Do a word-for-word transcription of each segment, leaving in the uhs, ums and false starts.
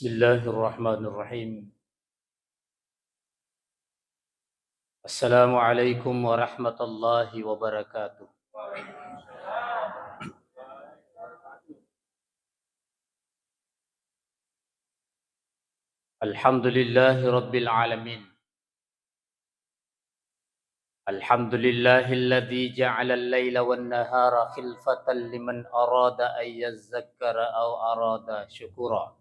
Bismillahirrahmanirrahim. Assalamualaikum warahmatullahi wabarakatuh. Alhamdulillahi rabbil alamin. Alhamdulillahilladzi ja'alal laila wan nahara khilfatan liman arada ay yazzakkara aw arada syukura.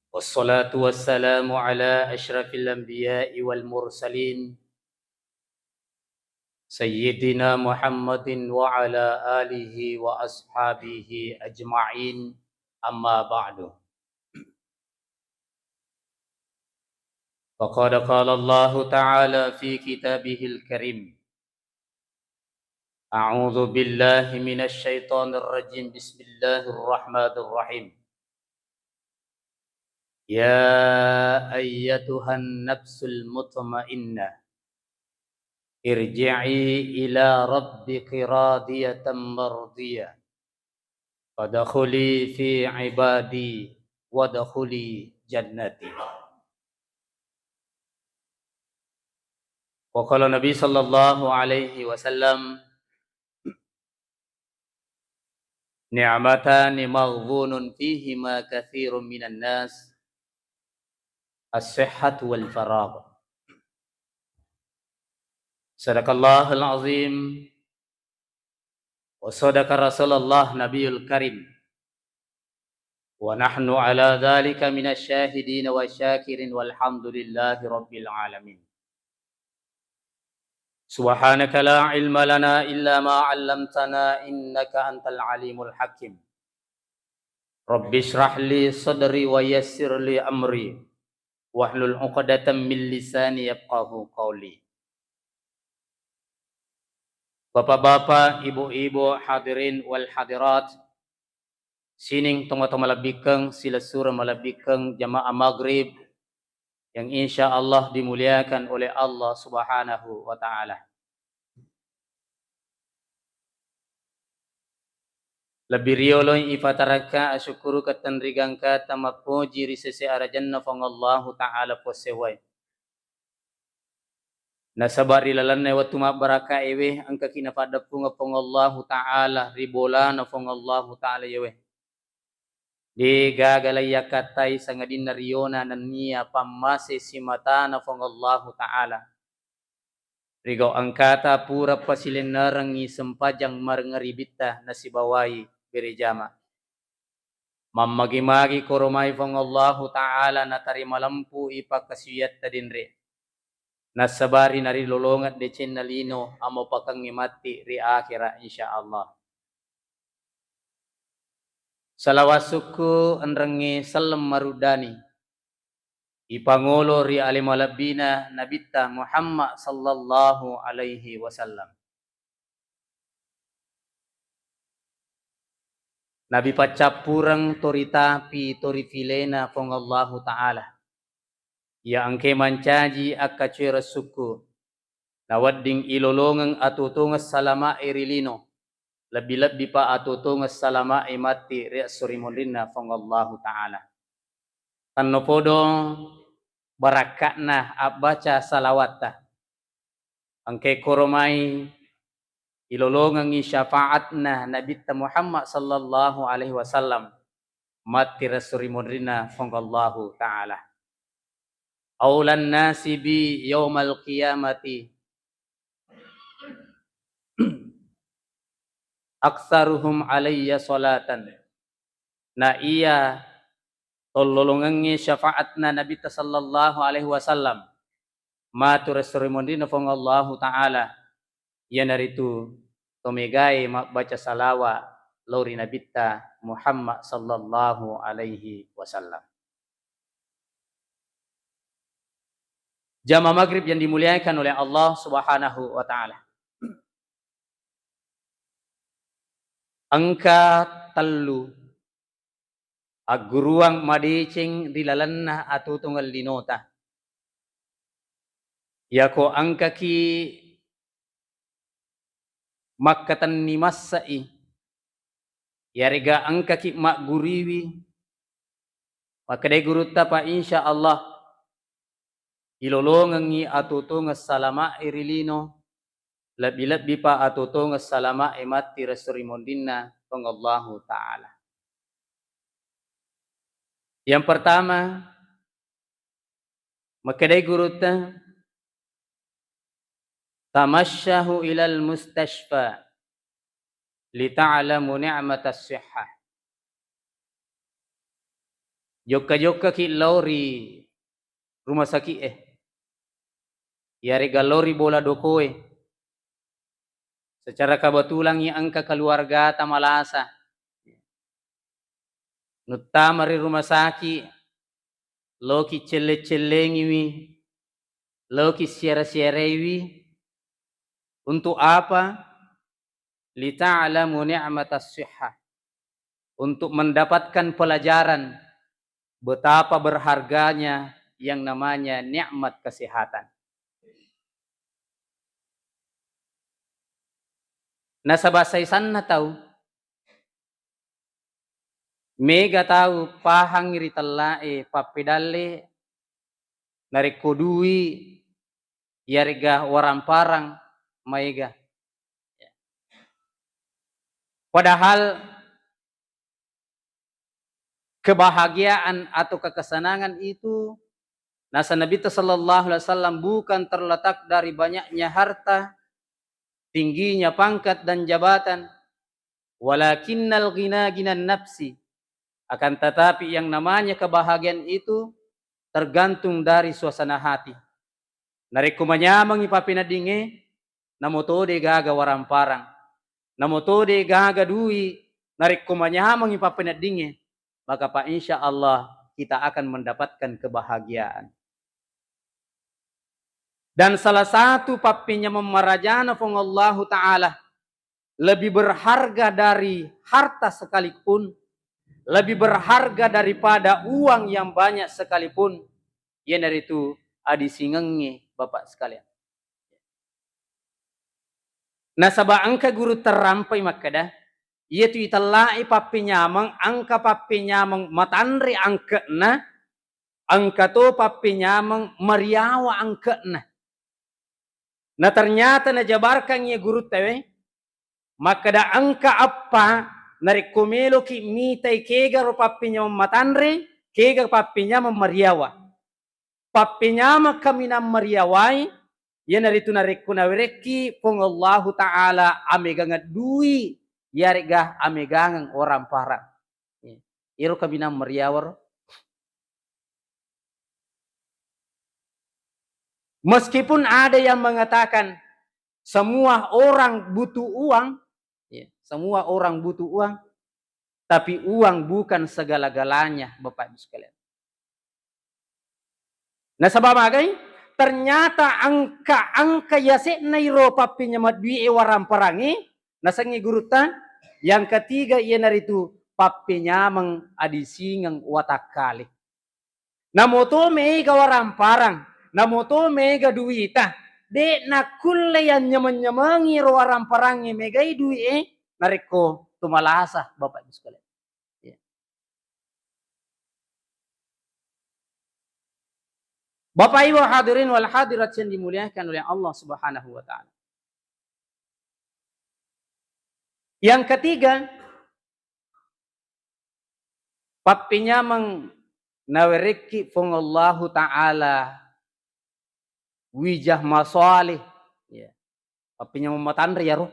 Wassalatu wassalamu ala asyrafil anbiya'i wal mursalin, sayyidina Muhammadin wa ala alihi wa ashabihi ajma'in, amma ba'du. Faqad qala Allahu ta'ala fi kitabihil karim. A'udzu billahi minasy syaithanir rajim. Bismillahirrahmanirrahim. Ya ayyatuhan nafsul mutmainnah, irji'i ila rabbiki radiyatan mardiyah. Fadkhuli fi ibadi wadkhuli jannati. Wa qala Nabi sallallahu alaihi wasallam, "Ni'matani maghbunun fihima katsirun minan nas, as-sihhatu wal faragh." Sadaqallahul azim. Wa sadaqa Rasulullah Nabiyul Karim. Wa nahnu ala dzalika minasy syahidin wa syakirin walhamdulillahi rabbil alamin. Subhanaka la ilma lana illa ma 'allamtana innaka antal alimul hakim. Rabbi shrah li sadri wa yassir li amri. Wahlul 'uqdatam min lisani yafqahu qawli. Bapak-bapak, ibu-ibu, hadirin wal hadirat, sining tomatoa malebbikkeng, silessureng malebbikkeng jamaah maghrib yang insya Allah dimuliakan oleh Allah Subhanahu wa Ta'ala. Lebbi rioloi ipatarakka asyukkuruka tenrigangkata mappoji ri sese arajanna Puang Allahu Ta'ala Puang Sewwae. Nasaba ri lalenna wettu mabbarakkaewe engkaki napaddeppungeng Puang Allahu Ta'ala ri bolana Puang Allahu Ta'ala yewe. Degaga laiyakkatai sangadinna riona nennia pammase simatana Puang Allahu Ta'ala. Rigau engkata pura pasilennerengngi sempajang marengeribitta nasibawai berejama. Mammagi-magi koromai Puang Allahu Ta'ala natarima lempu'i pakkasiwiatta denre. Nassabari narilolongeng decenna lino ammopakengngi matti ri akhera, insya Allah. Salawat sukku enrengnge selleng maruddani ipangolo ri ale malebbina Nabitta Muhammad sallallahu alaihi wasallam. Nabi paccappureng tori tapi tori filena Puang Allahu Ta'ala. Iya engke mancaji akkacoereng sukku, nawedding ilolongeng atuo-tuongeng salama'e ri lino, lebbi-lebbipa atuo-tuongeng salama'e matti ri esso ri monrinna Puang Allahu Ta'ala. Tennopodo barakka'na abbaca salawatta. Engkae koromai ilolongengngi syafaatna Nabitta Muhammad sallallahu alaihi wasallam matti ri esso ri monrinna Puang Allahu Ta'ala. Aulan nasi bi yaumal qiyamati aktsaruhum alayya salatan. Na iya tollolongengnge syafaatna Nabitta sallallahu alaihi wasallam matu ri esso ri monrinna Puang Allahu Ta'ala, iyanaritu tomegae mabbaca salawa lao ri Nabitta Muhammad sallallahu alaihi wasallam. Jamaah maghrib yang dimuliakan oleh Allah Subhanahu wa Ta'ala. Engka tellu agguruang madeceng ri lalenna atutungeng linota. Yako engkaki makkatenni masse'i, yarega engkaki magguriwi, Makkedai gurutta, pa insya Allah ilolongengngi atotongeng salama'e ri lino, lebbi-lebbipa atotongeng salama'e matti resso ri monrinna Puang Allahu Ta'ala. Yang pertama, makkedai gurutta, "Tamasyahu ilal mustashfa lita'lamu ni'matas sihhah." Jokka-jokkaki lao ri rumah saki'e, iyarega lao ri bola dokoe. Secara kebetulan iya engka keluargata malasa. Nuttama ri rumah sakit, loki celle-cellengiwi, loki siara-siaraiwi. Untuk apa? Lita'lamu ni'matas sihhah. Untuk mendapatkan pelajaran betapa berharganya yang namanya nikmat kesehatan. Nasaba saisanna tau, mega tau pahangngi ri tellae pappedalle narekko dui iyarega waramparang maega. Padahal kebahagiaan atau kekesenangan itu, nasa Nabi sallallahu alaihi wasallam, bukan terletak dari banyaknya harta, tingginya pangkat dan jabatan, walakinnal ghina ghinan nafsi. Akan tetapi yang namanya kebahagiaan itu tergantung dari suasana hati. Narekko manyamengngi pappeneddingnge, namo to de gaga waramparang, namo to de gaga dui, narekko manyamengngi pappeneddingnge, maka pa insya Allah kita akan mendapatkan kebahagiaan. Dan salah satu pappenyameng marajana Puang Allahu Ta'ala lebih berharga dari harta sekalipun, lebih berharga daripada uang yang banyak sekalipun, iyanaritu adisingengnge, Bapak sekalian. Nasaba engka guru terrampai makkeda, iyatu itellae pappenyameng, engka pappenyameng matanre angke'na, engka to pappenyameng mariawa angke'na. Na ternyata najabarkang iya gurutta we, makkeda engka eppa narekko meloki mitai kega ro pappenyameng matanre, kega pappenyameng mariawa. Pappenyameng kaminang mariawai, iyanaritu narekko nawerekki Puang Allahu Ta'ala amegangeng dui, iyarega amegangeng waramparang. Iyaro kaminang mariawa ro. Meskipun ada yang mengatakan semua orang butuh uang, ya, semua orang butuh uang, tapi uang bukan segala-galanya, Bapak Ibu sekalian. Nasaba magai? Ternyata engka-engka yase'na iro pappenyameng dui e waramparangnge, nasengngi gurutta, yang ketiga iyanaritu pappenyameng adisingeng watakkale. Namo to mega waramparang, namo to mega duita, de' nakkulle yanyameng-nyamengi ro waramparangnge megai dui e narekko to malasa, Bapak Ibu sekalian. Ya. Bapak Ibu hadirin wal hadirat yang dimuliakan oleh Allah Subhanahu wa Ta'ala. Yang ketiga, pappenyameng nawerekki Puang Allahu Ta'ala wijah masaleh. Ya. Pappenyameng matanre yaro.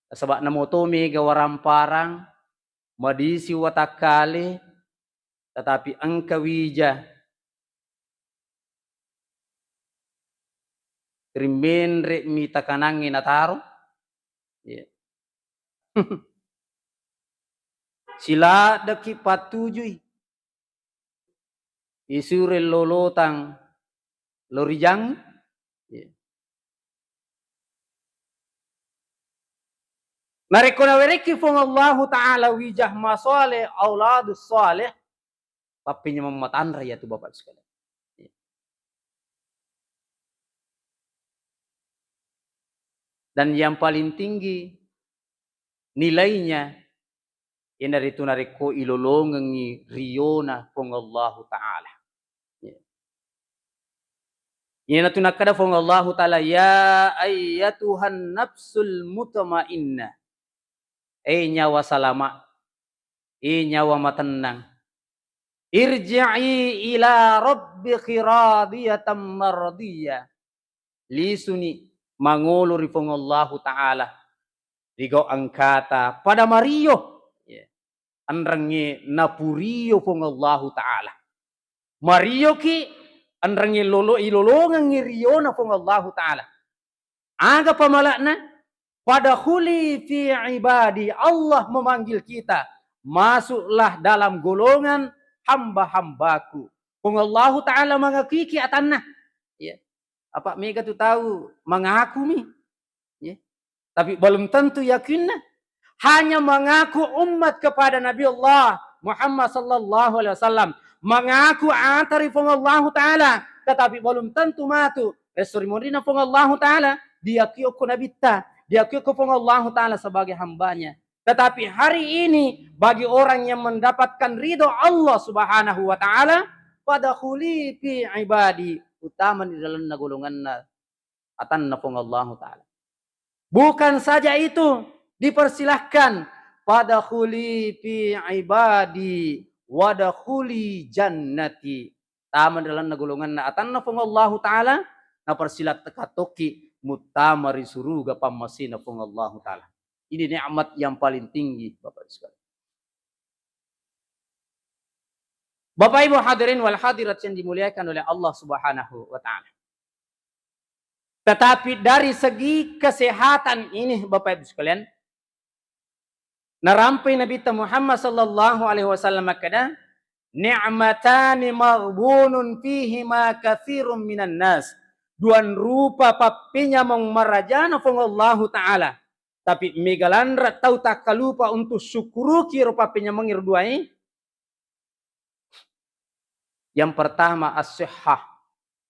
Nasaba namo to mega waramparang, madisi watakkale, tetapi engka wija ri menre'mi takanangnge nataro. Iya. Siladdeki pattujui. Isure lolotang lorijang. Iya. Narekko nawerekki Puang Allahu Ta'ala wijah masaleh, auladus saleh, pappenyameng matanre iyatu Bapak sekalian. Dan yang paling tinggi nilainya Iyanaritu narekko ilolongengngi riona Puang Allahu Ta'ala. Iyanatu nakkeda Puang Allahu Ta'ala, "Ya ayyatuhan nafsul mutmainnah." Eh, nyawa salama, eh, nyawa matennang. "Irji'i ila rabbiki radiyatan mardiyah." Lisuni mangolo ri Puang Allahu Ta'ala, rigau engkata pada mario. Ya. Enrengnge napurio Puang Allahu Ta'ala. Marioki, enrengnge lolo-, ilolongengngi riona Puang Allahu Ta'ala. Aga pamala'na? "Fadkhuli fi ibadi." Allah memanggil kita, "Masuklah dalam golongan hamba-hambaku." Puang Allahu Ta'ala mangakuiki atanna. Ya. Apa mega tu tau mangakumi. Ya. Tapi belum tentu yakinna. Hanya mengaku umat kepada Nabi Allah Muhammad sallallahu alaihi wasallam, mengaku ata ri Puang Allahu Ta'ala, tetapi belum tentu matu resso ri monrina Puang Allahu Ta'ala, diakui okko nabitta, diakui okko Puang Allahu Ta'ala sebagai hambanya. Tetapi hari ini, bagi orang yang mendapatkan ridho Allah Subhanahu wa Ta'ala, "Fadkhuli fi ibadi," utama di dalamna golonganna atanna Puang Allahu Ta'ala. Bukan saja itu, dipersilahkan, "Fadkhuli fi ibadi, wadkhuli jannati." Tama dalamna golonganna atanna Puang Allahu Ta'ala, napersilahkan tokki muttama ri suruga pammasena Puang Allahu Ta'ala. Ini nikmat yang paling tinggi, Bapak Ibu sekalian. Bapak Ibu hadirin wal hadirat yang dimuliakan oleh Allah Subhanahu wa Ta'ala. Tetapi dari segi kesehatan ini, Bapak Ibu sekalian, narampai Nabi Muhammad sallallahu alaihi wasallam makkeda, "Ni'matani maghbunun fihima katsirun minan nas." Duan rupa pappenyameng marajana Puang Allahu Ta'ala. Tapi mega lanra tau takkalupa untuk syukuruki ro pappenyameng ro duae. Yang pertama, as-sihhah,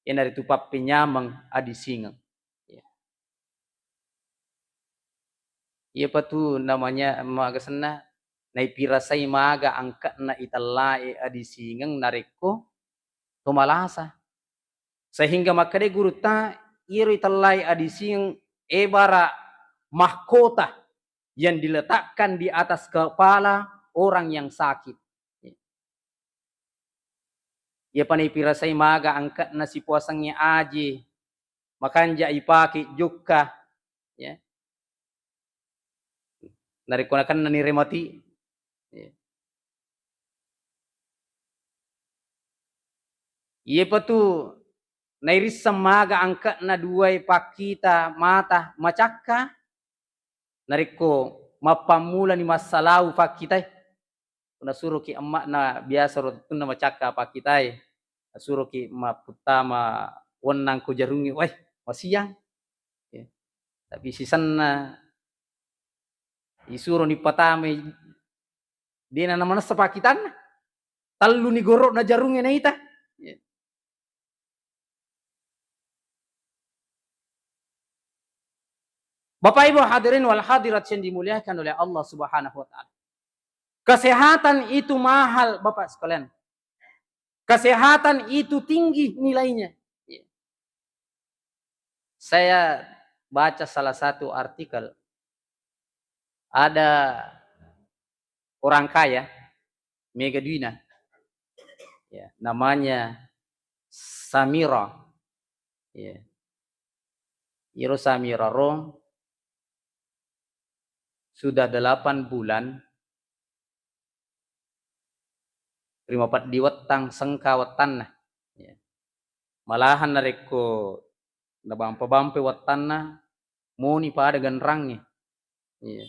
iyanaritu pappenyameng adisingeng. Ya. Iyapa tu namanya, maga senna, naipirasai maga angka'na itellai adisingeng narekko to malasa. Sehingga makkeda gurutta, iyaro itellai adisingeng ebara mahkota yang diletakkan di atas kepala orang yang sakit. Iyapa naipirasai maga angka'na sipuasengnge aje, makanja ipake jokka, ya. Narekko nakennani remati, ya. Iyapa tu nairisseng maga angka'na duai pakkita mata macakka, narekko mappammulani massalau pakkitae, nasuroki emma'na biasa ro tettunna macakka pakkitae, nasuroki mapputtama wennang ko jarungnge, "Wai, masiang." Ya. Tapi sisenna isuroni patamai, dena namanessa pakkitanna. Telluni goro'na jarungnge naita. Ya. Bapak Ibu hadirin wal hadirat yang dimuliakan oleh Allah Subhanahu wa Ta'ala. Kesehatan itu mahal, Bapak sekalian. Kesehatan itu tinggi nilainya. Saya baca salah satu artikel, ada orang kaya, mega duina. Ya, namanya Samira. Ya. Iro Samira ro sudah delapan bulan ri mapeddi wettang sengka wettanna. Ya. Malahan narekko nabampa-bampai wettanna, moni pada genrangnge. Ya.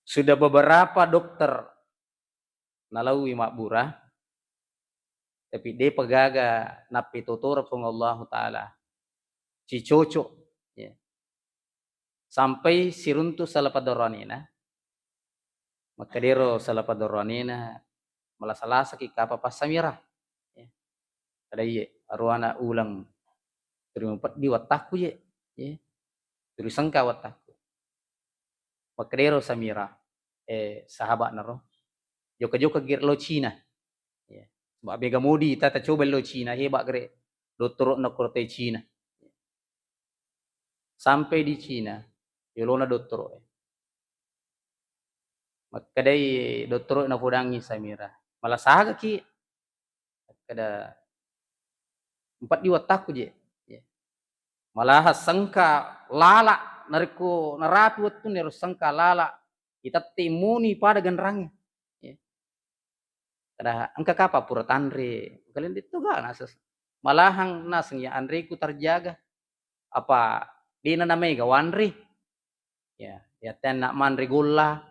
Sudah beberapa dokter nalaui mabbura, tapi depa gaga nappetotora Puang Allahu Ta'ala sicocok, ya. Sampai siruntu sala padoroanena, makkedero sala padoroanena, "Malasa-lasaki kapa passamira." Ya. Kada iye, aruana uleng tuli mapeddi wattakku ye, ya. Tuli sengka wattakku. Makkedero Samira, eh, sahabat naro. Jokka-jokka gere lo Cina. Ya. Sebab mega modi tata coba lo Cina, hebat gere dottoro'na koro te Cina. Sampai di Cina, yolona dottoro'e. Makkedai dottoro'e napodangi Samira, "Mala sagaki?" Makkeda, "Empat di wattaku je." Ya. Malaha sengka lala, narekko narapi wettunna ero sengka lala, itette muni pada genrangnge. Ya. Kada engka kapa pura tanre, kalian itu ga naseng. Malahang naseng ya anreku terjaga. Apa dena namega wanre? Ya, ya tenna manre golla,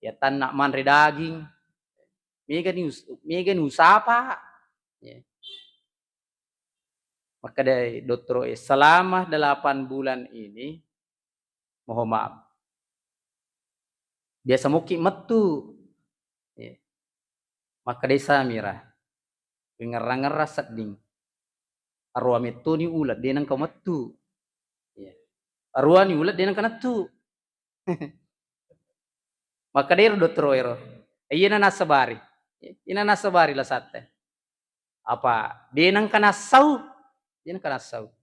ya tanna manre daging. Mega ni us-, mega ni usapa. Ya. Makkedai dottoro'e, "Selama delapan bulan ini, mohon maaf, biasa mokki mettu." Ya. Makkedai Samira, "Ringerra-ngerra sedding. Arua mettoni uleng, de nengka mettu. Ya. Aruani uleng, de nengka nettu." Makkedai ro dottoro'ero, "Iyana nassabari. Iyana nassabari lasatte. Apa de nengka nassau? De nengka nassau."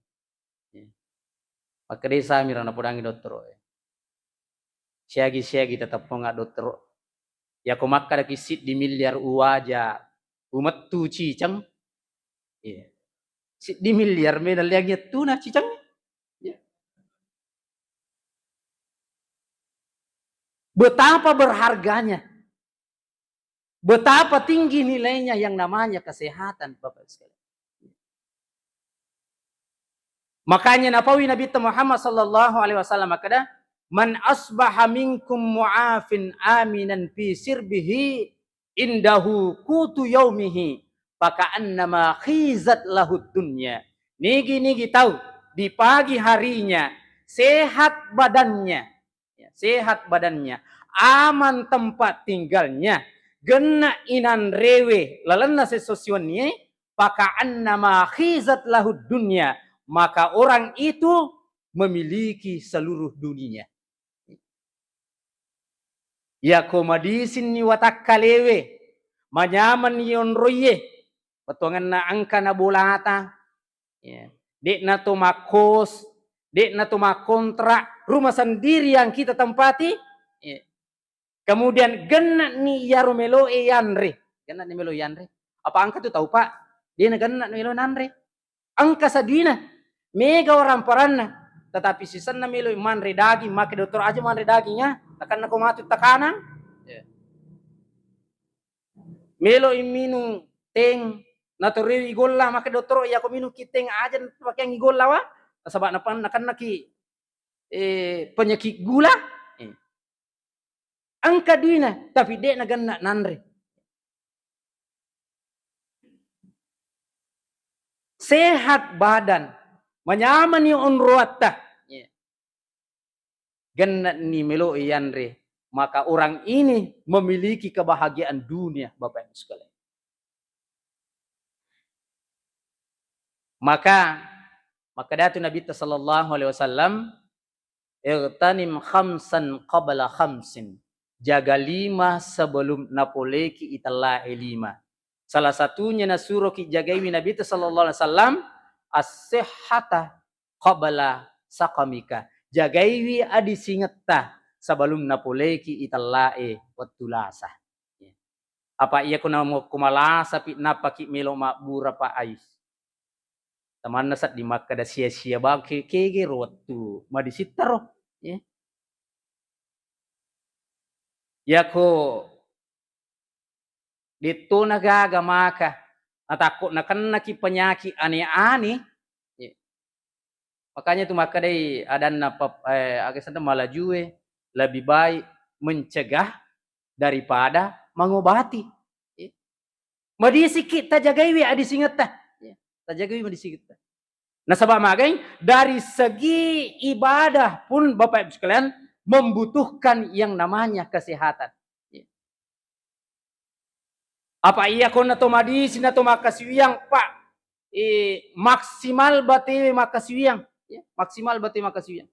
Makkedai Samira napodangi dottoro'e, "Siagi-siagi tatepponga dottoro. Yako makkedaki siddi miliar uwaja umettu ciceng." Iya. Siddi miliar mena liangi ettuna ciceng. Iya. Betapa berharganya, betapa tinggi nilainya yang namanya kesehatan, Bapak Ibu sekalian. Makanya napaui Nabi Muhammad sallallahu alaihi wasallam makkeda, "Man asbaha minkum mu'afin aminan fi sirbihi indahu qutu yaumihi, faka'annama khizat lahud dunya." Nigi-nigi tau di pagi harinya sehat badannya, ya, sehat badannya, aman tempat tinggalnya, genna inanrewe lalenna sesso siwennie, faka'annama khizat lahud dunya, maka orang itu memiliki seluruh dunia. Yako madisinni watakkalewe, manyamenni onroie, bettuangenna engka na bolata, ya, de'na to makkos, de'na to makkontrak, rumah sendiri yang kita tempati, ya. Kemudian genna'ni iyaro melo'e yanre, genna'ni melo yanre. Apa engka tu tau, Pak, de'na genna'ni melo nanre. Engka saduina, mega orang paranna, tetapi sisenna melo manre daging, makkeda dottoro, "Aja manre daging, ya, nakenna ko matu takanang." Ya. Melo minung teng, natorewi golla, makkeda dottoro, "Iya ko minung ki teng, aja pakeangi golla, wa. Nasaba napan-, nakennaki, eh, penyakit gula." Eh. Engka duina, tapi de'na genna nanre. Sehat badan, manyamani onroatta. Iya. Genna'ni melo'i yanre, maka orang ini memiliki kebahagiaan dunia, Bapak Ibu sekalian. Maka, makkedatu Nabitta sallallahu alaihi wasallam, "Igtanim khamsan qabla khamsin." Jaga lima sebelum napoleiki itella'e lima. Salah satunya nasuroki jagaiwi Nabitta sallallahu alaihi wasallam, "As-sihhata qabla saqamika." Jagaiwi adisingetta sebelum napoleiki itella'e wettu lasa. Apa iya ko namo-, ko malasapi nappaki melo mabbura, Pak, ais. Tamanna sedding makkeda sia-sia bang ke-, kegero wettu madisitta ro. Ya. Yako dettona gaga maka natakko nakennaki penyakit ane-ane. Ya. Makanya tu makkedai adanna pep-, eh, aga senna malajue, lebih baik mencegah daripada mengobati. Ya. Madisiki tajagaiwi adisingetta. Ya, tajagaiwi madisingetta. Nasaba magai, dari segi ibadah pun, Bapak Ibu sekalian, membutuhkan yang namanya kesehatan. Ya. Apa iya konna to madisi na to makkasiwiang, Pak? Eh, maksimal batewe makkasiwiang. Ya, maksimal batewe makkasiwiang.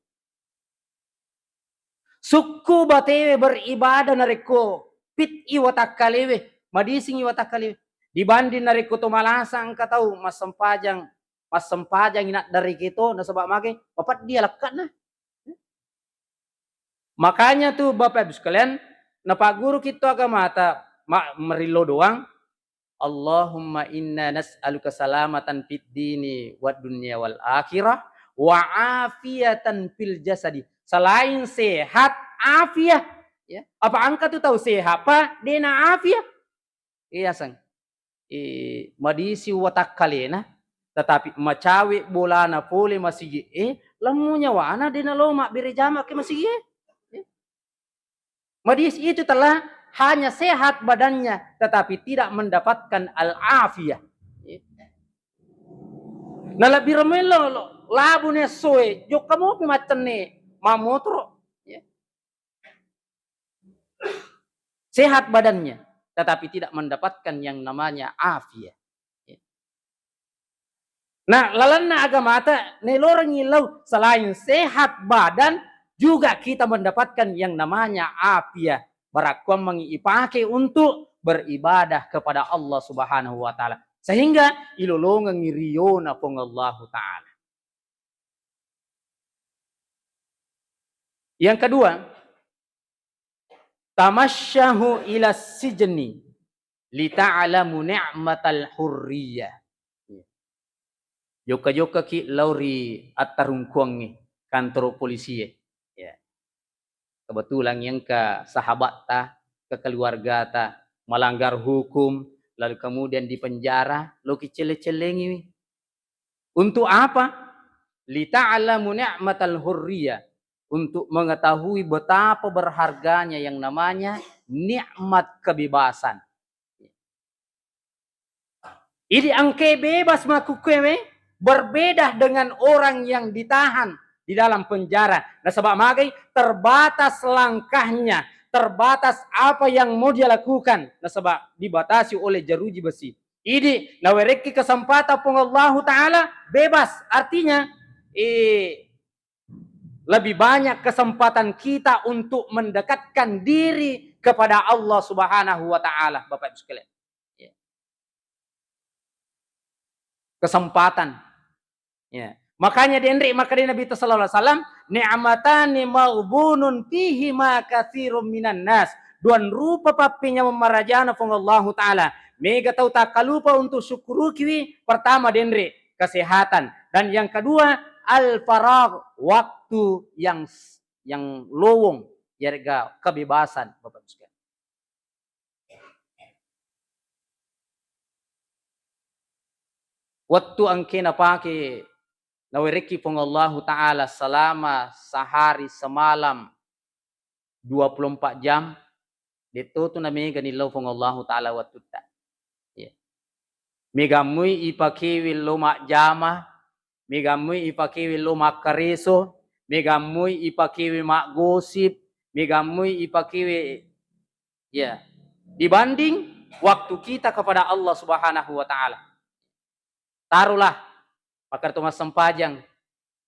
Sukku batewe beribadah narekko pit'i watakkalewe, madisingngi watakkalewe. Dibanding narekko to malasa engka tau massempajang, massempajang inaddareke to, nasaba mage mapeddi alekke'na. Makanya tu Bapak Ibu sekalian, napagguruki to agamata ma-, merillo doang, Allahumma inna nas'aluka salamatan fid dini wad dunya wal akhirah wa afiatan fil jasadi. Selain sehat, afiah. Ya. Apa engka tu tau sehat, pa dena afiah? Iya, sang. Eh, madisi watakkalena, tetapi macawe bolana pole masigi e, lemmu nyawana dena lo mabbere jama ke masigi e. Ya. Madis itu telah hanya sehat badannya, tetapi tidak mendapatkan al-afiyah. Nalebbi remelo labu ne soe, jokka mopi maccenne mamotoro. Sehat badannya, tetapi tidak mendapatkan yang namanya afiyah. Nah, lalenna agamata, nelorengngi lao, selain sehat badan, juga kita mendapatkan yang namanya afiyah. Barakkuammengngi ipake untuk beribadah kepada Allah Subhanahu wa Ta'ala. Sehingga ilolongengngi riona Puang Allahu Ta'ala. Yang kedua, tamasyahu ila sijni lita'lamu ni'matal hurriyah. Jokka-jokkaki lao ri attarungkuangnge kantoro polisie. Ya. Kebetulan engka sahabatta, kekeluargata, melanggar hukum, lalu kemudian dipenjara, loki celle-cellengiwi. Untuk apa? Lita'lamu ni'matal hurriyah, untuk mengetahui betapa berharganya yang namanya nikmat kebebasan. Idi engke bebas makkukkuewe, berbeda dengan orang yang ditahan di dalam penjara. Nasaba magai, terbatas langkahnya, terbatas apa yang mau dia lakukan. Nasaba dibatasi oleh jeruji besi. Idi nawerekki kesempatan Puang Allahu Ta'ala bebas. Artinya, eh, lebih banyak kesempatan kita untuk mendekatkan diri kepada Allah Subhanahu wa Ta'ala, Bapak Ibu sekalian. Ya. Kesempatan. Ya. Makanya denre makkeda Nabi sallallahu alaihi wasallam, "Ni'matani maghbunun fihima katsirun minan nas." Duan rupa pappenyameng marajana Puang Allahu Ta'ala. Mega tau takkalupa untuk syukurukiwi, pertama denre kesehatan, dan yang kedua al-faragh, waktu yang s-, yang lowong, yarega kebebasan, Bapak Ibu sekalian. Wettu engke napake nawerekki Puang Allahu Ta'ala selama sehari semalam, dua puluh empat jam, detto tu namega nillau Puang Allahu Ta'ala wettutta. Ya. Megammui ipakewe lo majjama, megammui ipakewe lo makkareso, megammui ipakewe maggosip, megammui ipakewe, ya, dibanding waktu kita kepada Allah Subhanahu wa Ta'ala. Taruhlah, pakkareto massempajang,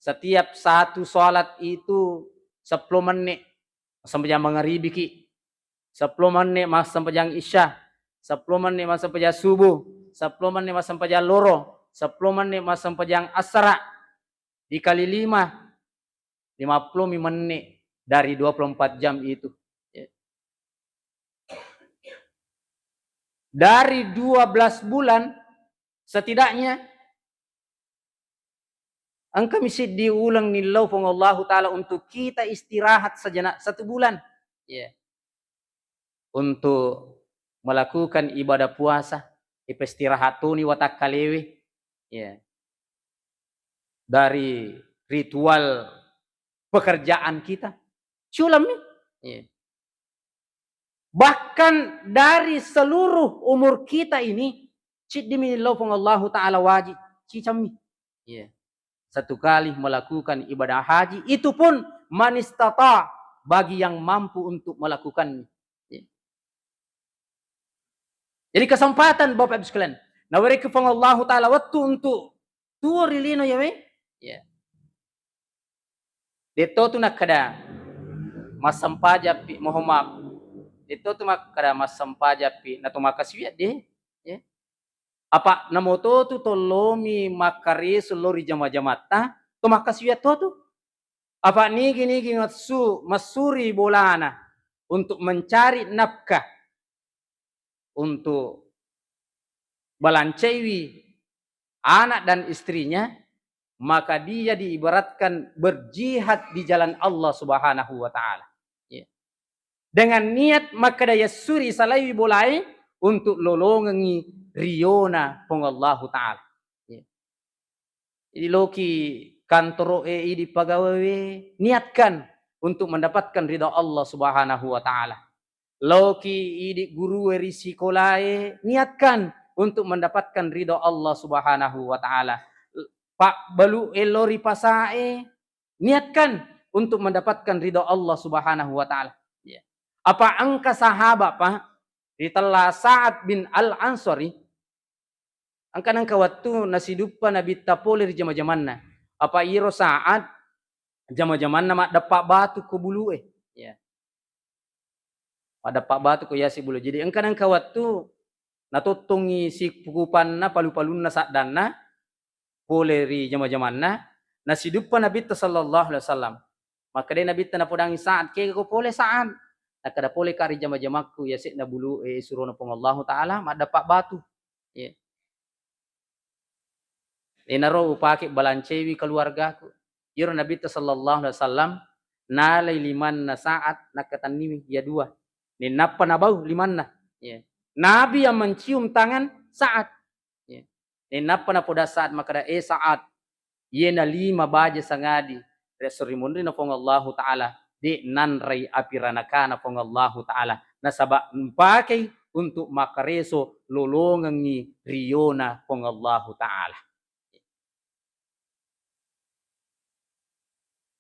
setiap satu salat itu sepuluh menit, massempajang mangaribiki, sepuluh menit massempajang isya, sepuluh menit massempajang subuh, sepuluh menit massempajang loro, sepuluh menit massempajang asara, dikali lima, lima puluh mi menit dari dua puluh empat jam itu. Ya. Dari dua belas bulan, setidaknya engka mi siddi uleng nillau Puang Allahu Ta'ala untuk kita istirahat sejenak satu bulan. Ya. Untuk melakukan ibadah puasa, ipestirahat toni watakkalewe. Ya. Dari ritual pekerjaan kita. Siulemmi. Ya. Bahkan dari seluruh umur kita ini, ciddimi lo Puang Allahu Ta'ala wajib, cicammi. Ya. Satu kali melakukan ibadah haji, itu pun man istata, bagi yang mampu untuk melakukannya. Ya. Jadi kesempatan, Bapak Ibu sekalian, nawerekki Puang Allahu Ta'ala wettu untuk tuo ri lino yawe. Ya. Detto tu nakkeda, Massempajappi, mohon maaf. Itu tu makkada massempajappi, na to makkasiwiang de. Ya. Apa namoto tu tollomi makkareso lao ri jama-jamatta, to makkasiwiang to tu. Apa nigi-nigi massu-, massuri bolana untuk mencari nafkah untuk balancaiwi anak dan istrinya, maka dia diibaratkan berjihad di jalan Allah Subhanahu wa Ta'ala. Ya. Dengan niat makkada yassuri salaiwi bolae untuk lolongengngi riona Puang Allahu Ta'ala. Ya. Jadi, loki kantoro'e, idi pagawewe, niatkan untuk mendapatkan ridha Allah Subhanahu wa Ta'ala. Loki idi gurue ri sikolae, niatkan untuk mendapatkan ridha Allah Subhanahu wa Ta'ala. Pabbalu'e lao ri pasae, niatkan untuk mendapatkan ridha Allah Subhanahu wa Ta'ala. Ya. Apa engka sahabat, Pak, ritella Sa'ad bin Al-Ansari, engka nengka wettu nasiduppa Nabitta pole ri jama-jamanna. Apa iro Sa'ad jama-jamanna maddeppa batu ko bulu'e. Ya. Maddeppa batu ko yase bulu. Jadi engka nengka wettu natottongi sikupanna, palu-palunna, saddanna pole ri jama-jamanna, nasiduppa Nabitta sallallahu alaihi wasallam. Makkedai Nabitta napodangi Sa'ad, "Kega ko pole, Sa'ad?" Nakkeda, "Poleka ri jama-jamakku, yase'na bulu'e surona Puang Allahu Ta'ala, maddeppa batu." Iya. Enaro upake balancewi keluargaku. Iyaro Nabitta sallallahu alaihi wasallam nalai limanna Sa'ad, nakkatenniwi iya dua. Nennappa nabau limanna. Iya. Nabi yang mencium tangan Sa'ad. Iya. Nennappa napoda Sa'ad makkeda, "Eh Sa'ad, iyena lima baja sangadi ri esso ri munrinna Puang Allahu Ta'ala, de' nanrai api ranakana Puang Allahu Ta'ala, nasaba mpakei untuk makkareso lolongengngi riona Puang Allahu Ta'ala."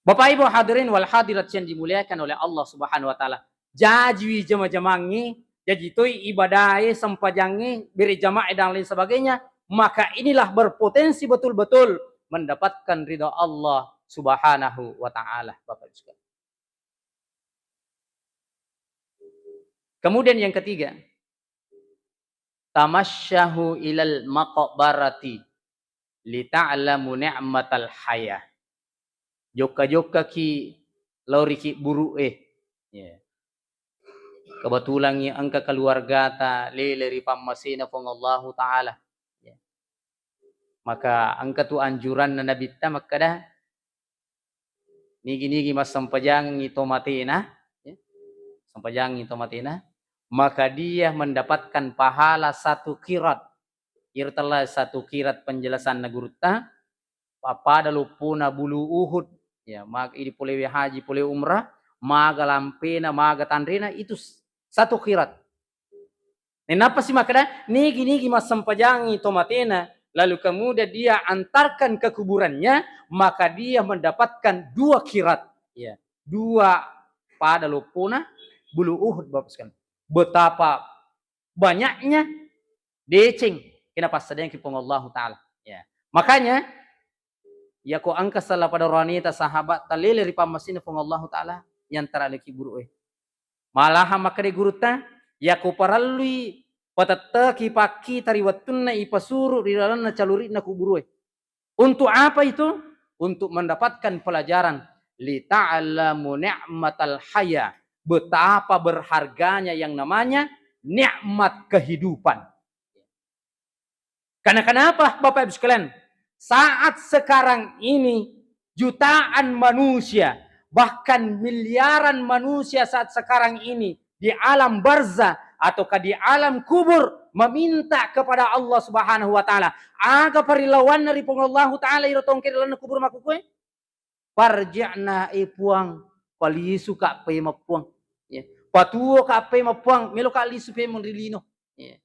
Bapak Ibu hadirin wal hadirat yang dimuliakan oleh Allah Subhanahu wa Ta'ala, jajiwi jama-jamangnge, jaji toi ibadae, sempajangnge, bere jamae dan lain sebagainya, maka inilah berpotensi betul-betul mendapatkan ridha Allah Subhanahu wa Ta'ala, Bapak Ibu sekalian. Kemudian yang ketiga, "Tamasyahu ilal maqbarati lita'lamu ni'matal hayah." Jokka-jokkaki lao ri kibburu'e. Ya. Kebetulan engka keluargata lele ri pammasena Puang Allahu Ta'ala. Ya. Maka engka tu anjuranna Nabitta makkeda, nigi-nigi massempajangengngi to matena, ya, sempajangengngi to matena, maka dia mendapatkan pahala satu qirat. Iro tella satu qirat penjelasanna gurutta, pappada loppona bulu Uhud, ya, mag-, idi polewe haji, polewe umrah, maga lampena, maga tanrena, itu s-, satu qirat. Nenappa si makkeda, nigi-nigi massempajangi to matena, lalu kemudian dia antarkan ke kuburannya, maka dia mendapatkan dua qirat. Ya, dua pada loppona bulu Uhud, Bapak sekalian. Betapa banyaknya deceng kena passadengki Puang Allahu Ta'ala. Ya. Makanya, yako engka sala pada rohanita sahabat talele ri pammasina Puang Allahu Ta'ala, yantara leki buru'e. Malahan makkeda gurutta, yako parellui patetteki pakkita ri wettunna ipasuru ri lalenna caluri'na kuburu'e. Untuk apa itu? Untuk mendapatkan pelajaran. Lita'lamu ni'matal haya. Betapa berharganya yang namanya nikmat kehidupan. Karena kenapa, Bapak Ibu sekalian? Saat sekarang ini jutaan manusia, bahkan miliaran manusia saat sekarang ini di alam barzah ataukah di alam kubur meminta kepada Allah Subhanahu wa Ta'ala. Aga parilawanna ri Puang Allahu Ta'ala iro tongke ri lalenna kubur makkukue? Parji'na, e Puang, palisuka pemeng Puang. Ya. Patuoka pemeng Puang, meloka lisu pemeng ri lino. Ya.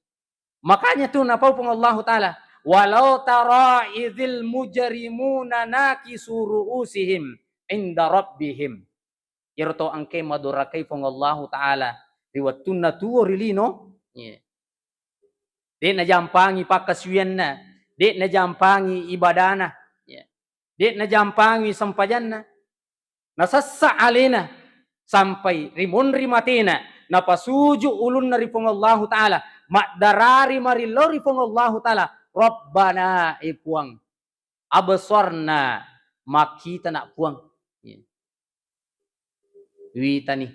Makanya tu napau Puang Allahu Ta'ala, "Walau tara idzil mujrimuna nakisu ru'usihim inda rabbihim." Iyaro to engkae madorakai Puang Allahu Ta'ala ri wettunna tuo ri lino, iya. De' najampangi pakkasiwianna, de' najampangi ibadana, iya. De' najampangi sempajanna. Nasessa alena, sampai ri monri matena, napasuju ulunna ri Puang Allahu Ta'ala, maddarari marillau ri Puang Allahu Ta'ala, Rabbana, e Puang, absarna, makkita na Puang. Iya. Witani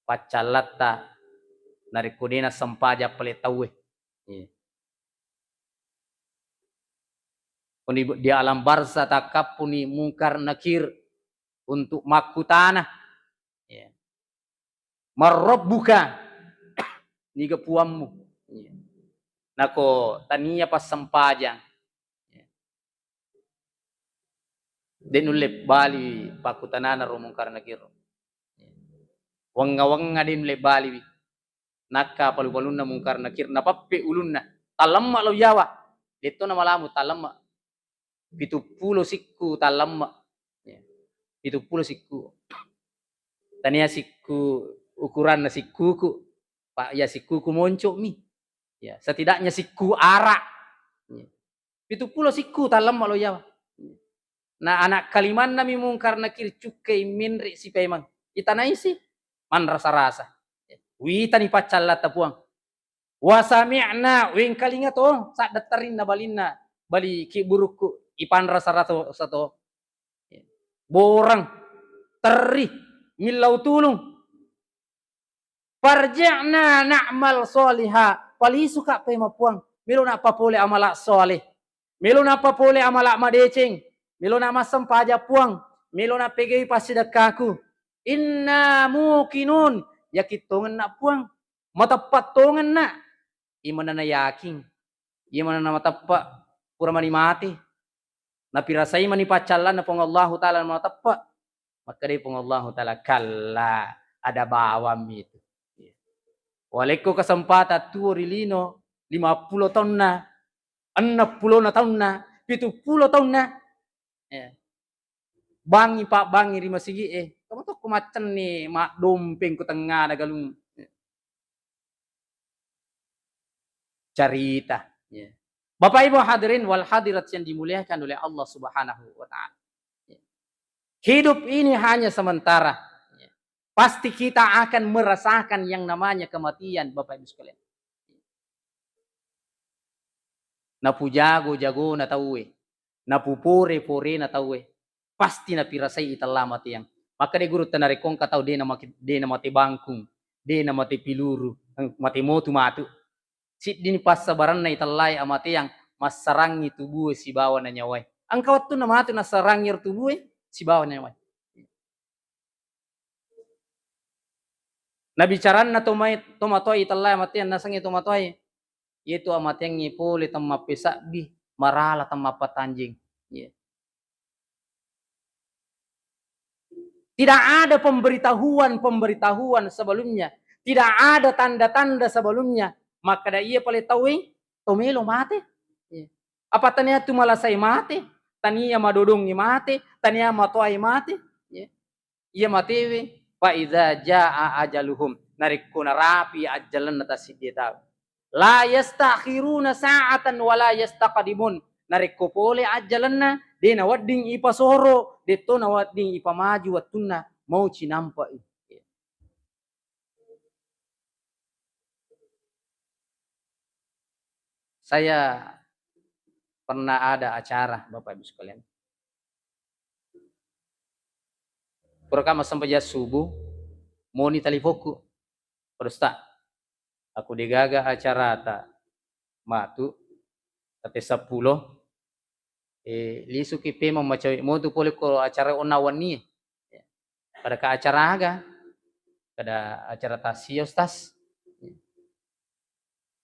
paccallatta narekko de nassempajang pale tauwe. Iya. Kuni di alam barzah takkappuni Mungkar Nakir untuk makkutana. Iya. "Man rabbuka?" Niga puammu? Iya. Nako tania passempajang. Iya. De nulle bali pakkutanana ro Mungkar Nakir. Wenga-wenga de nulle baliwi. Nakka palu-palunna Mungkar Nakir, napappe ulunna. Tallemma lo yawa. Detto namalamu tallemma. Pitu pulo sikku tallemma. Ya. Pitu pulo sikku. Tania sikku ukuranna sikkuku. Pak, ya sikkuku moncomi. Ya, setidaknya sikku ara. Ya. Pitu pulo sikku tallemma lo yawa. Na anak kalimanna mi Mungkar Nakir cukkai menre sipaimeng. Itanaisi manrasa-rasa. Witani paccallatta Puang. Wa sami'na, wengkalinga to, saddattarinna balinna, bali ki burukku, ipanrasa-rasa to. Borang, terri, millau tulung. Farji'na na'mal sholiha, palisuka paimeng Puang, melo nappa pole amala sholeh, melo nappa pole amala madeceng, melo na massempajang Puang, melo nappegai passidekkaku. Inna muqinun, yakin tongenna Puang, mateppa tongenna, imanana yakin, imanana mateppa, pura mani mate. Napirasai mani paccallanna Puang Allahu Ta'ala mateppa. Makkedai Puang Allahu Ta'ala, "Kalla, ada bawammi itu." Walekko kesempatan tuo ri lino, lima pulo taunna, enneng pulona taunna, pitu pulo taunna. Ya. Bangi, pabbangi ri masigi e. Kamu tokko maccenni maddompeng ku tengngana galung. Carita. Ya. Bapak Ibu hadirin wal hadirat yang dimuliakan oleh Allah Subhanahu wa Ta'ala. Ya. Hidup ini hanya sementara. Ya. Pasti kita akan merasakan yang namanya kematian, Bapak Ibu sekalian. Napujago-jagona tauwe, napupore-porena tauwe, pasti napirasai itella mateang. Makkeda gurutta, narekko engka tau de namake-, de namate bangkung, de namate piluru, eng-, mate motu matu. Siddini passabaranna itellae amateang, massarangi tubue sibawa na nyawae. Engka wettunna matu nassarangi ro tubue sibawa na nyawae. Nabicaranna to mai-, tomatoae itellae amateang, nasengnge tomatoae, iyatu amateangnge pole temmappesabbi, marala temmappatanjeng. Iya. Tidak ada pemberitahuan-pemberitahuan sebelumnya, tidak ada tanda-tanda sebelumnya. Makkeda iya pale tauwe, to melo mate. Iya. Apa tania tu malasai mate, tania madodongi mate, tania matoai mate. Iya. Iya matewe, fa idza jaa ajaluhum, narekko narapi ajjalenna tassiddie tau. La yastakhiruna sa'atan wa la yastaqdimun. Narekko pole ajjalenna, de nawedding ipasoro, detto nawedding ipamaju wettunna, mau cinampai. Saya pernah ada acara, Bapak Ibu sekalian. Puraka massempajang subuh, moni talipokku. Pak Ustaz, aku degaga acarata matu, tette seppulo, eh, lisuki pemeng macawe motu pole ko acara onna wennie. Kada ka acara aga? Kada acara tasio, Ustaz.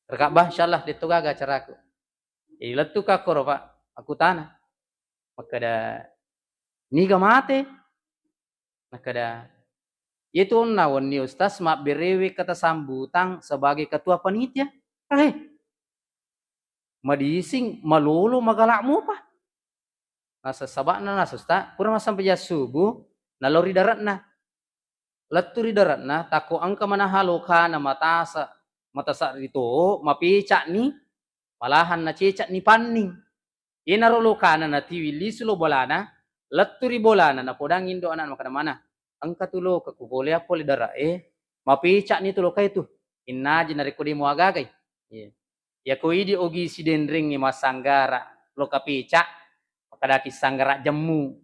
Rekabba, insyaallah, detto gaga acaraku. Jadi lettuka koro, Pak, aku tana. Makkeda, "Niga mate?" Nakkeda, "Iyatu onna wenni, Ustaz, mabberewe kata sambutan sebagai ketua panitia." Eh, madising, malolo, magala mupa. Naseng saba'na naseng, Ustaz, pura massempajang subuh, nalao ri dare'na. Lettu ri dare'na, takko engka manaha lokana matasa, matasa rito, mapeca'ni, malahan naceca'ni panning. Iyanaro lokana natiwi lisu lo bolana, lettu ri bolana, napodang indo ana' makkeda mana, engka tu loka ku pole, pole dara e, mapeca'ni tu loka e tu. Innaji narekko de' muagagai. Iya. Iya ko idi ogi sidenrengnge massanggara loka peca', makkadaki sanggara jemmu.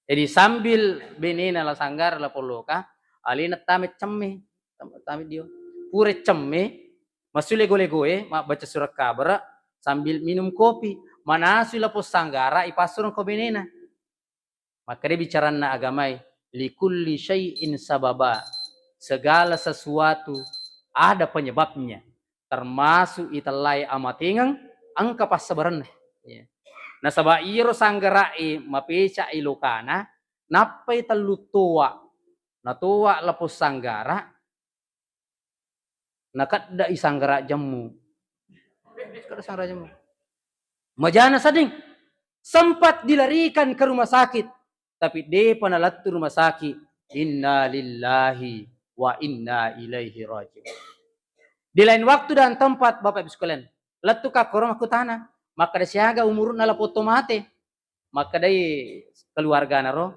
Jadi sambil benena la sanggara la polloka, alena tame cemme, tame, tame dio. Pura cemme, massu lego-legoe, mabbaca surat kabara, sambil minum kopi, manasui lapong sanggara, ipassureng ko benena. Makkeda bicaranna agamai, "Likulli syai'in sababa." Segala sesuatu ada penyebabnya. Termasuk itellae amatengeng, engka passabarenna. Ya. Nasaba iyaro sanggara'e mapeca'e lokana, nappai tellu toa. Natoa lapong sanggara, nakedda'i sanggara jemmu. Kedda sanggara jemmu. Majana sedding, sempat dilarikan ke rumah sakit, tapi depa nalettu rumah sakit. Inna lillahi wa inna ilaihi raji'un. Di lain waktu dan tempat, Bapak Ibu sekalian, lettu ka koro makkutana, makkeda siaga umuru'na lapong to mate. Makkedai keluargana ro,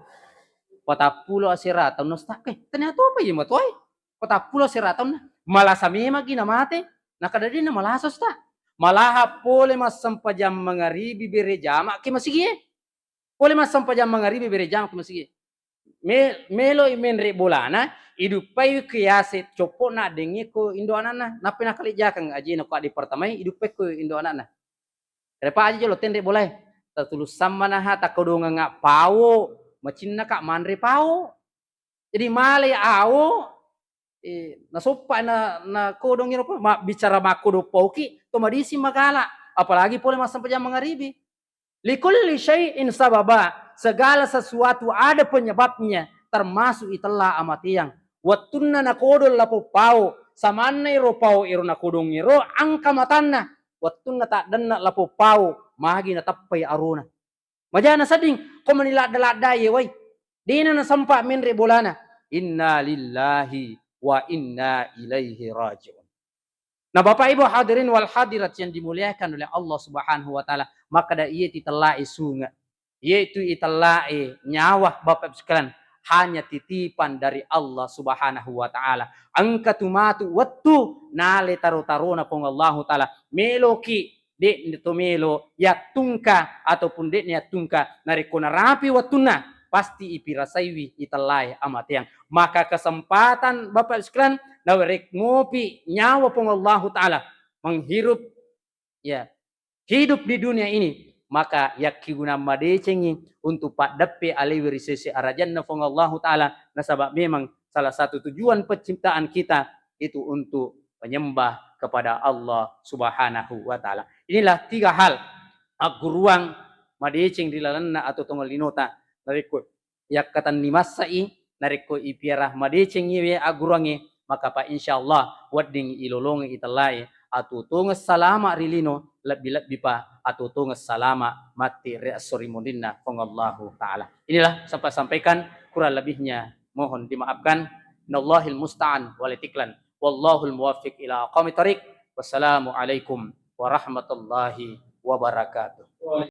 "Patappulo asera taunna, Ustaz." "Eh, ternyata apa iya matoai? Patappulo asera taunna. Malasa memang ki namate." Nakkeda, "De'na malasa, Ustaz. Malaha pole massempajang mangaribi bere jama ki masigie. Pole massempajang mangaribi bere jama ki masigie." Me-, melo i menre bolana, iduppai ke yase coppo'na addengnge ko indo anakna. Nappa nakalejjakeng ajena ko adde pertamai, iduppai ko indo anakna. Repa aja jolo tenre bolae. Tatulussang manaha takodongengnga pawo, macinnaka manre pawo. Jadi malai awo, eh, nasoppa na, nakodongi ro, mabbicara makkodong pawoki, to madising magala, apalagi pole massempajang mangaribi. Likulli syai'in sababa, segala sesuatu ada penyebabnya, termasuk itella amateang. Wettunna nakodong lapong pawo, samanna iro pawo iro nakodong iro, engka matanna. Wettunna taddenna lapong pawo, magi natappai arona. Majana sedding, ko mani ladda-ladda ye wai. De'na nasempa menre bolana. Inna lillahi wa inna ilaihi raji'un. Nah, Bapak Ibu hadirin wal hadirat yang dimuliakan oleh Allah Subhanahu wa Ta'ala, makkeda iye titellae sunge, yaitu itellae nyawa, Bapak Ibu sekalian, hanya titipan dari Allah Subhanahu wa Ta'ala. Engka tu matu wettu nale taro-tarona Puang Allahu Ta'ala. Meloki, de' to melo yattungka ataupun de' yattungka, narekko narapi wettunna, pasti ipirasaiwi itellae amateang. Maka kesempatan, Bapak Ibu sekalian, narekko mopi nyawa Puang Allahu Ta'ala, menghirup, ya, hidup di dunia ini, maka yakkigunang madecengi untuk paddeppe alewi ri sese arajanna Puang Allahu Ta'ala. Nasaba memang salah satu tujuan penciptaan kita itu untuk menyembah kepada Allah Subhanahu wa Ta'ala. Inilah tiga hal agguruang madeceng ri lalenna atuo-tuongeng linota. Narekko yakkatenni massa'i, narekko ipiara madecengngi we agguruangnge, maka pa insyaallah wedding ilolongeng itellae atuo-tuongeng salama ri lino, lebbi-lebbi pa atuo-tuongeng salama matti ri esso ri munrinna Puang Allahu Ta'ala. Inilah sempat sampaikan, kurang lebihnya mohon dimaafkan. Nallahil musta'an wal itiklan. Wallahul muwaffiq ila aqwamit thariq. Wassalamualaikum warahmatullahi wabarakatuh.